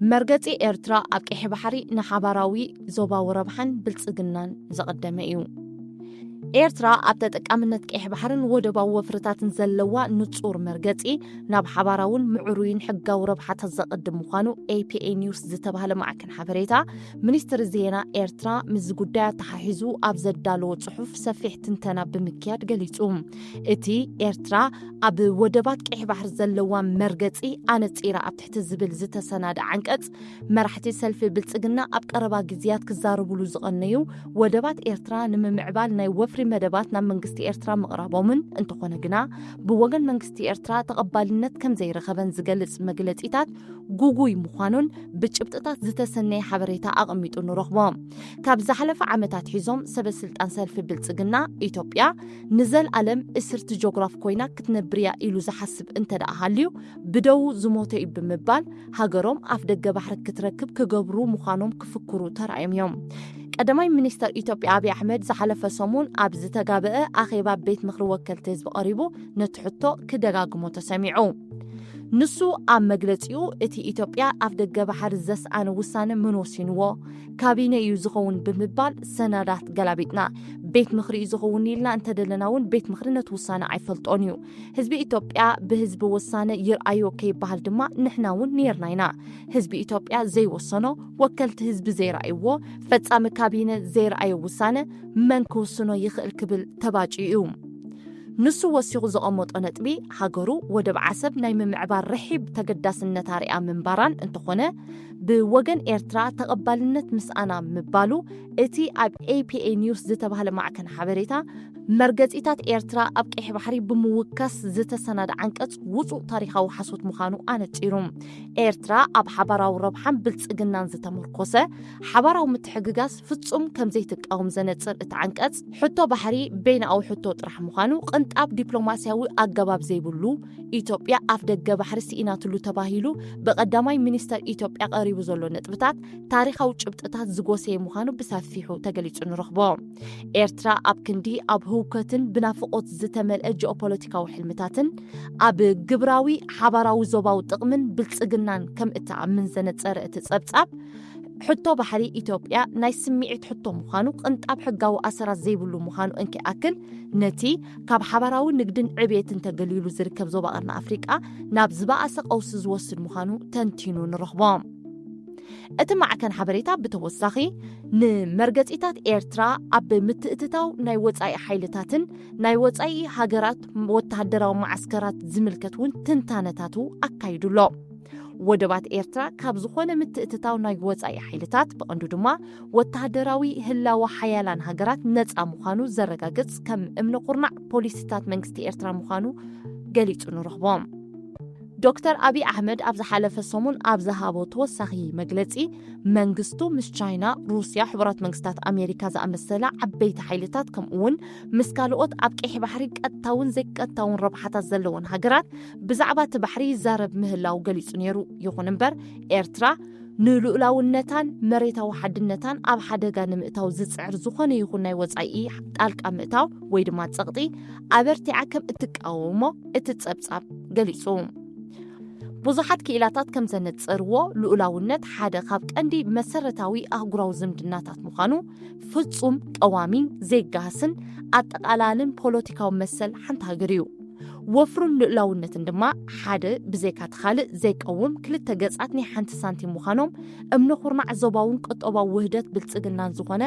መርገጺ ኤርትራ ኣብ ቀይሕ ባሕሪ ንሓባራዊ ዞባዊ ረብሓን ብልጽግናን ዘቐደመ እዩ። ኤርትራ ኣብ ተጠቃምነት ቀይሕ ባሕርን ወደባዊ ወፍርታትን ዘለዋ ንጹር መርገጺ፣ ናብ ሓባራውን ምዕሩይን ሕጋዊ ረብሓታት ዘቐድም ምዃኑ ኤ ፒ ኤ ኒውስ ዝተባህለ ማዕከን ሓበሬታ ሚኒስትሪ ዜና ኤርትራ ምስዚ ጉዳይ ኣተሓሒዙ ኣብ ዘዳለዎ ጽሑፍ ሰፊሕ ትንተና ብምክያድ ገሊጹ። እቲ ኤርትራ ኣብ ወደባት ቀይሕ ባሕሪ ዘለዋ መርገጺ ኣነጺራ ኣብ ትሕቲ ዝብል ዝተሰናደ ዓንቀጽ፣ መራሕቲ ሰልፊ ብልጽግና ኣብ ቀረባ ግዜያት ክዛረብሉ ዝቐነዩ ወደባት ኤርትራ ንምምዕባል ናይ ወፍሪ መደባት ናብ መንግስቲ ኤርትራ ምቕራቦምን፣ እንተኾነ ግና ብወገን መንግስቲ ኤርትራ ተቐባልነት ከም ዘይረኸበን ዝገልጽ መግለጺታት ጉጉይ ምዃኑን ብጭብጥታት ዝተሰነየ ሓበሬታ ኣቐሚጡ ንረኽቦ። ካብ ዝሓለፈ ዓመታት ሒዞም ሰበ ስልጣን ሰልፊ ብልጽግና፣ ኢትዮጵያ ንዘልኣለም እስርቲ ጆግራፍ ኮይና ክትነብር እያ ኢሉ ዝሓስብ እንተ ደኣ ሃልዩ፣ ብደዉ ዝሞተ እዩ ብምባል፣ ሃገሮም ኣፍ ደገ ባሕሪ ክትረክብ ክገብሩ ምዃኖም ክፍክሩ ተራእዮም እዮም። ቀዳማይ ሚኒስተር ኢትዮጵያ ኣብይ ኣሕመድ ዝሓለፈ ሰሙን ኣብ ዝተጋበአ ኣኼባ ቤት ምኽሪ ወከልቲ ህዝቢ ቀሪቡ ነቲ ሕቶ ክደጋግሞ ተሰሚዑ። ንሱ ኣብ መግለጺኡ፣ እቲ ኢትዮጵያ ኣፍ ደገ ባሕሪ ዘስኣነ ውሳነ መን ወሲንዎ? ካቢነ እዩ ዝኸውን ብምባል ሰነዳት ገላቢጥና። ቤት ምኽሪ እዩ ዝኸውን ኢልና እንተደለና እውን ቤት ምኽሪ ነቲ ውሳነ ኣይፈልጦን እዩ። ህዝቢ ኢትዮጵያ ብህዝቢ ውሳነ ይርኣዮ ከይበሃል ድማ ንሕና እውን ነይርና ኢና። ህዝቢ ኢትዮጵያ ዘይወሰኖ፣ ወከልቲ ህዝቢ ዘይረኣይዎ፣ ፈጻሚ ካቢነ ዘይረኣዮ ውሳነ መን ክውስኖ ይኽእል ክብል ተባጭዩ እዩ። ንሱ ወሲኹ ዘቐመጦ ነጥቢ፣ ሃገሩ ወደብ ዓሰብ ናይ ምምዕባል ርሒብ ተገዳስነት ኣርያ ምንባራን እንተኾነ፣ ብወገን ኤርትራ ተቐባልነት ምስኣና ምባሉ፣ እቲ ኣብ ኤ ፒ ኤ ኒውስ ዝተባህለ ማዕከን ሓበሬታ፣ መርገጺታት ኤርትራ ኣብ ቀይሕ ባሕሪ ብምውካስ ዝተሰናደ ዓንቀጽ ውጹእ ታሪኻዊ ሓሶት ምዃኑ ኣነጺሩ። ኤርትራ ኣብ ሓባራዊ ረብሓን ብልጽግናን ዝተመርኮሰ ሓባራዊ ምትሕግጋዝ ፍጹም ከም ዘይትቃወም ዘነጽር እቲ ዓንቀጽ፣ ሕቶ ባሕሪ በይናዊ ሕቶ ጥራሕ ምዃኑ፣ ቅንጣብ ዲፕሎማስያዊ ኣገባብ ዘይብሉ፣ ኢትዮጵያ ኣፍ ደገ ባሕሪ ስኢናትሉ ተባሂሉ ብቀዳማይ ሚኒስተር ኢትዮጵያ ቀሪቡ ዘሎ ነጥብታት፣ ታሪኻዊ ጭብጥታት ዝጎሰየ ምዃኑ ብሰፊሑ ተገሊጹ ንረኽቦ። ኤርትራ ኣብ ክንዲ ኣብ ህውከትን ብናፍቖት ዝተመልአ ጂኦፖለቲካዊ ሕልምታትን፣ ኣብ ግብራዊ ሓባራዊ ዞባዊ ጥቕምን ብልጽግናን ከም እትኣምን ዘነጸረ እቲ ጸብጻብ፣ ሕቶ ባሕሪ ኢትዮጵያ ናይ ስምዒት ሕቶ ምዃኑ፣ ቅንጣብ ሕጋዊ ኣሰራት ዘይብሉ ምዃኑ እንኪኣክል፣ ነቲ ካብ ሓባራዊ ንግድን ዕብየትን ተገሊሉ ዝርከብ ዞባ ቀርኒ ኣፍሪቃ ናብ ዝበኣሰ ቀውሲ ዝወስድ ምዃኑ ተንቲኑ ንረኽቦ። እቲ ማዕከን ሓበሬታ ብተወሳኺ፣ ንመርገጺታት ኤርትራ ኣብ ምትእትታው ናይ ወጻኢ ሓይልታትን ናይ ወጻኢ ሃገራት ወተሃደራዊ መዓስከራት ዝምልከት እውን ትንታነታቱ ኣካይዱ ኣሎ። ወደባት ኤርትራ ካብ ዝኾነ ምትእትታው ናይ ወጻኢ ሓይልታት፣ ብቐንዱ ድማ ወተሃደራዊ ህላወ ሓያላን ሃገራት ነጻ ምዃኑ ዘረጋግጽ ከም እምነ ኩርናዕ ፖሊሲታት መንግስቲ ኤርትራ ምዃኑ ገሊጹ ንረኽቦ። ዶክተር ኣብይ ኣሕመድ ኣብ ዝሓለፈ ሰሙን ኣብ ዝሃቦ ተወሳኺ መግለጺ፣ መንግስቱ ምስ ቻይና፣ ሩስያ፣ ሕቡራት መንግስታት ኣሜሪካ ዝኣመሰላ ዓበይቲ ሓይልታት፣ ከምኡ እውን ምስ ካልኦት ኣብ ቀይሕ ባሕሪ ቀጥታውን ዘይቀጥታውን ረብሓታት ዘለወን ሃገራት ብዛዕባ እቲ ባሕሪ ይዛረብ ምህላው ገሊጹ ነይሩ። ይኹን እምበር፣ ኤርትራ ንልኡላውነታን መሬታዊ ሓድነታን ኣብ ሓደጋ ንምእታው ዝጽዕር ዝኾነ ይኹን ናይ ወጻኢ ጣልቃ ምእታው ወይ ድማ ጸቕጢ ኣበርቲዓ ከም እትቃወሞ እቲ ጸብጻብ ገሊጹ። ብዙሓት ክኢላታት ከም ዘነጸርዎ፣ ልኡላውነት ሓደ ካብ ቀንዲ መሰረታዊ ኣህጉራዊ ዝምድናታት ምዃኑ፣ ፍጹም፣ ቀዋሚን ዘይጋሃስን ኣጠቓላልን ፖለቲካዊ መሰል ሓንቲ ሃገር እዩ። ወፍሩን ልኡላውነትን ድማ ሓደ ብዘይካ እቲ ካልእ ዘይቀውም ክልተ ገጻት ናይ ሓንቲ ሳንቲም ምዃኖም፣ እምነ ኩርናዕ ዞባውን ቁጠባዊ ውህደት ብልጽግናን ዝኾነ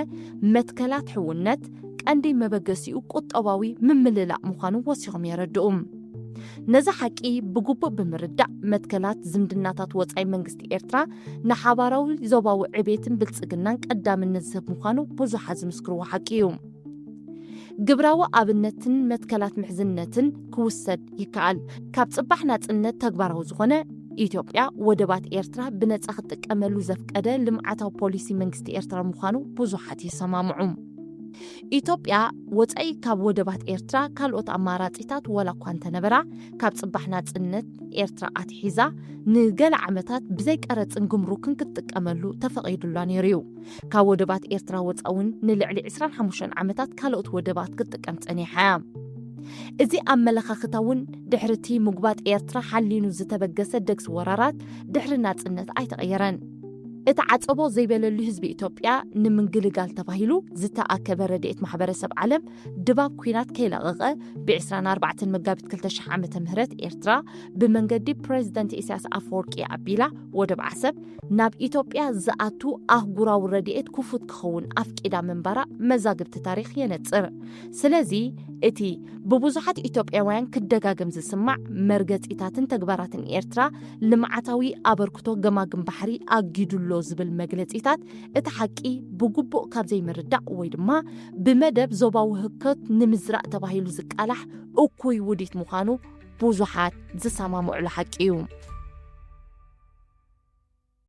መትከላት ሕውነት፣ ቀንዲ መበገሲኡ ቁጠባዊ ምምልላእ ምዃኑ ወሲኾም የረድኡ። ነዚ ሓቂ ብግቡእ ብምርዳእ፣ መትከላት ዝምድናታት ወጻኢ መንግስቲ ኤርትራ ንሓባራዊ ዞባዊ ዕቤትን ብልጽግናን ቀዳምነት ዝህብ ምዃኑ ብዙሓት ዝምስክርዎ ሓቂ እዩ። ግብራዊ ኣብነትን መትከላት ምሕዝነትን ክውሰድ ይከኣል። ካብ ጽባሕ ናጽነት ተግባራዊ ዝኾነ፣ ኢትዮጵያ ወደባት ኤርትራ ብነጻ ክትጥቀመሉ ዘፍቀደ ልምዓታዊ ፖሊሲ መንግስቲ ኤርትራ ምዃኑ ብዙሓት ይሰማምዑ። ኢትዮጵያ ወጻኢ ካብ ወደባት ኤርትራ ካልኦት ኣማራጺታት ዋላ እኳ እንተነበራ፣ ካብ ጽባሕ ናጽነት ኤርትራ ኣትሒዛ ንገለ ዓመታት ብዘይ ቀረጽን ግምሩክን ክትጥቀመሉ ተፈቒዱላ ነይሩ እዩ። ካብ ወደባት ኤርትራ ወጻኢ እውን ንልዕሊ ዕስራን ሓሙሽተን ዓመታት ካልኦት ወደባት ክትጥቀም ጸኒሓ እያ። እዚ ኣመለኻኽታ እውን ድሕሪ እቲ ምጉባጥ ኤርትራ ሓሊኑ ዝተበገሰ ደግሲ ወራራት ድሕሪ ናጽነት ኣይተቐየረን። እቲ ዓጸቦ ዘይበለሉ ህዝቢ ኢትዮጵያ ንምንግልጋል ተባሂሉ ዝተኣከበ ረድኤት ማሕበረሰብ ዓለም ድባብ ኲናት ከይለቐቐ፣ ብ ዕስራን ኣርባዕተን መጋቢት ክልተ ሽሕ ዓመተ ምህረት ኤርትራ ብመንገዲ ፕሬዚደንት ኢሳያስ ኣፈወርቂ ኣቢላ ወደብ ዓሰብ ናብ ኢትዮጵያ ዝኣቱ ኣህጉራዊ ረድኤት ክፉት ክኸውን ኣፍቂዳ ምንባራ መዛግብቲ ታሪኽ የነጽር። ስለዚ እቲ ብብዙሓት ኢትዮጵያውያን ክደጋገም ዝስማዕ መርገጺታትን ተግባራትን ኤርትራ ልምዓታዊ ኣበርክቶ ገማግም ባሕሪ ኣጊዱሎ ዝብል መግለጺታት እቲ ሓቂ ብግቡእ ካብ ዘይምርዳእ ወይ ድማ ብመደብ ዞባዊ ህከት ንምዝራእ ተባሂሉ ዝቃላሕ እኩይ ውዲት ምዃኑ ብዙሓት ዝሰማምዑሉ ሓቂ እዩ።